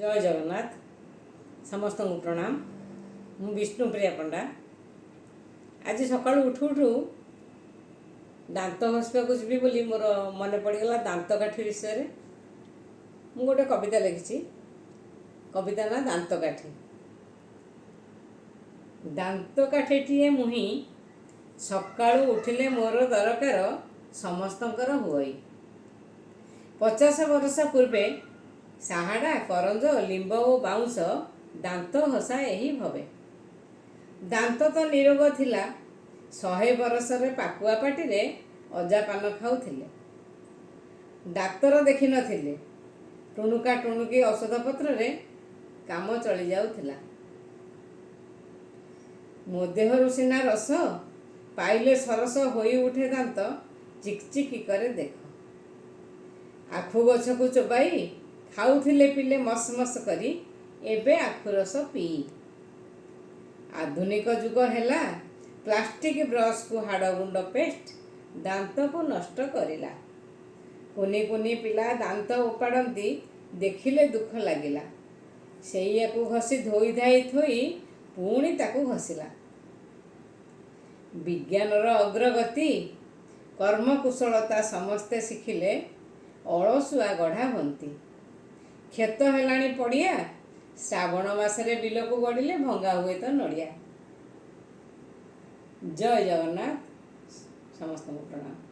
ଜୟ ଜଗନ୍ନାଥ। ସମସ୍ତଙ୍କୁ ପ୍ରଣାମ। ମୁଁ ବିଷ୍ଣୁପ୍ରିୟା ପଣ୍ଡା। ଆଜି ସକାଳୁ ଉଠୁ ଉଠୁ ଦାନ୍ତ ଘଷିବାକୁ ଯିବି ବୋଲି ମୋର ମନେ ପଡ଼ିଗଲା ଦାନ୍ତକାଠି ବିଷୟରେ। ମୁଁ ଗୋଟେ କବିତା ଲେଖିଛି। କବିତା ନାଁ ଦାନ୍ତକାଠି। ଦାନ୍ତକାଠିଟିଏ ମୁହିଁ ସକାଳୁ ଉଠିଲେ ମୋର ଦରକାର, ସମସ୍ତଙ୍କର ହୁଅଇ। 50 ବରଷ ପୂର୍ବେ ସାହାଡ଼ା, କରଞ୍ଜ, ଲିମ୍ବ ଓ ବାଉଁଶ ଦାନ୍ତ ଘଷା ଏହି ଭବେ। ଦାନ୍ତ ତ ନିରୋଗ ଥିଲା। 100 ବରଷରେ ପାକୁଆ ପାଟିରେ ଅଜା ପାନ ଖାଉଥିଲେ। ଡାକ୍ତର ଦେଖିନଥିଲେ। ଟୁଣୁକା ଟୁଣୁକି ଔଷଧପତ୍ରରେ କାମ ଚଳିଯାଉଥିଲା। ମୋ ଦେହରୁ ସିନା ରସ ପାଇଲେ ସରସ ହୋଇ ଉଠେ ଦାନ୍ତ, ଚିକଚିକି କରେ ଦେଖ। ଆଖୁ ଗଛକୁ ଚୋବାଇ ଖାଉଥିଲେ ପିଲେ ମସ୍ ମସ୍ କରି, ଏବେ ଆଖୁ ରସ ପିଇ। ଆଧୁନିକ ଯୁଗ ହେଲା, ପ୍ଲାଷ୍ଟିକ ବ୍ରଶକୁ ହାଡ଼ ଗୁଣ୍ଡ ପେଷ୍ଟ ଦାନ୍ତକୁ ନଷ୍ଟ କରିଲା। କୁନି କୁନି ପିଲା ଦାନ୍ତ ଉପାଡ଼ନ୍ତି, ଦେଖିଲେ ଦୁଃଖ ଲାଗିଲା। ସେଇଆକୁ ଘଷି ଧୋଇ ଧାଇ ଥୋଇ ପୁଣି ତାକୁ ଘଷିଲା। ବିଜ୍ଞାନର ଅଗ୍ରଗତି, କର୍ମକୁଶଳତା ସମସ୍ତେ ଶିଖିଲେ ଅଳସୁଆ ଗଢ଼ା ହୁଅନ୍ତି। କ୍ଷେତ ହେଲାଣି ପଡ଼ିଆ, ଶ୍ରାବଣ ମାସରେ ବିଲକୁ ଗଡ଼ିଲେ ଭଙ୍ଗା ହୁଏ ତ ନଡ଼ିଆ। ଜୟ ଜଗନ୍ନାଥ। ସମସ୍ତଙ୍କୁ ପ୍ରଣାମ।